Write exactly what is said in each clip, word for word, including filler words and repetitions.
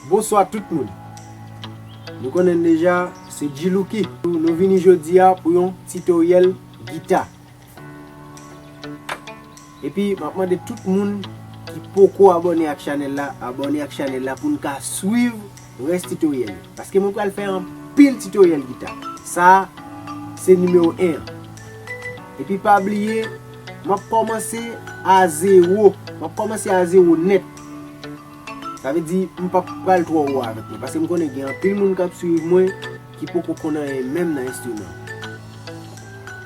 Bonswa tout moun. Nou konnen deja, se G-Louky. Nou vini jodi a pou yon titoryèl gita. Epi, m ap mande tout moun ki poko abòne ak chanèl la, abòne ak chanèl la pou n ka swiv rès titoryèl yo. Paske mwen pral fè anpil titoryèl gita. Sa a, se nimewo en an. Epi pa bliye, m ap kòmanse a zewo. M ap kòmanse a zewo nèt. Sa vle di, m p ap pral twò wo avèk nou. Paske m konnen gen anpil moun k ap swiv mwen ki poko konn anyen menm nan enstriman.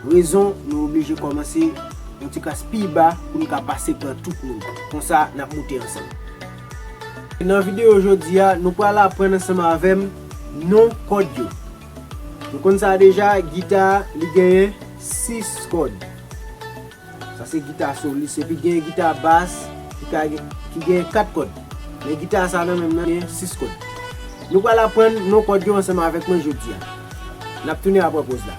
Rezon, nou oblije kòmanse yon ti kras pi ba pou n ka pase pran tout moun. Konsa, n ap moute ansanm. Nan videyo jodi a, nou pral aprann ansanm avè m non kòd yo. Nou konn sa deja, gita, li genyen sis kòd. Sa se gita solis, epi gen gita bas ki ka gen, ki gen kat kòd. Men gita sa nan menm nan gen sis kòd. Nou pral aprann non kòd yo ansanm avèk mwen jodi a. N ap tounen apre poz la.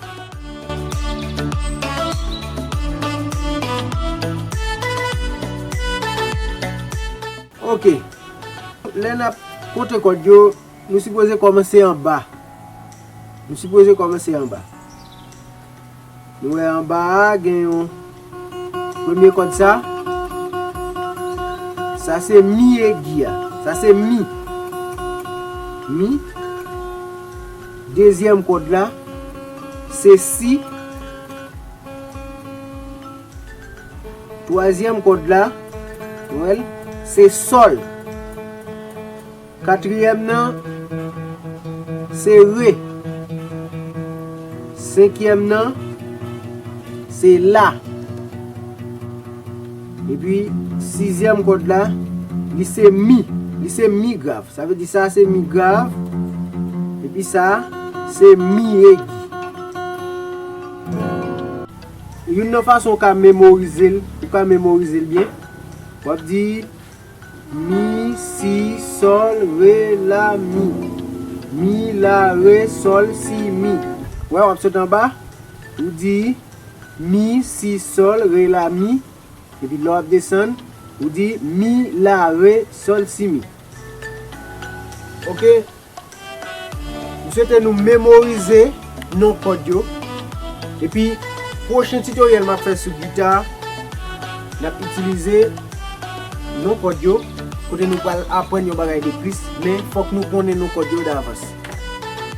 Ok. Lè n ap konte kòd yo, nou sipoze kòmanse anba. Nou sipoze kòmanse anba. Nou wè anba a gen yon premye kòd sa. Sa se mi egi a. Sa se mi. Mi. Dezyèm kòd la, se si. Twazyèm kòd la, nou wè l, se sòl. Katriyèm nan, se re. Senkyèm nan, se la. Epi, sizyèm kòd la, li se mi. Li se mi grav. Sa vle di sa se mi grav. Epi sa, se mi egi. Youn nan fason ou ka memorize l, ou ka memorize l byen, w ap di mi, si, sòl, re, la, mi. Mi, la, re, sòl, si, mi. Wè, w ap sot anba, ou di mi, si, sòl, re, la, mi. Epi lè w ap desann, ou di mi, la, re, sòl, si, mi. Ok? M swete nou memorize non kòd yo. Epi, pwochen titoryèl m ap fè sou gita, n ap itilize non kòd yo, kote nou pral aprann yon bagay de plis, men fòk nou konnen non kòd yo davans.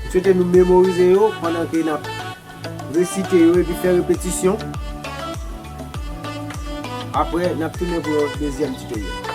M swete nou memorize yo pandan ke n ap resite yo epi fè repetisyon. Apre, n ap tounen pou yon dezyèm titoryèl.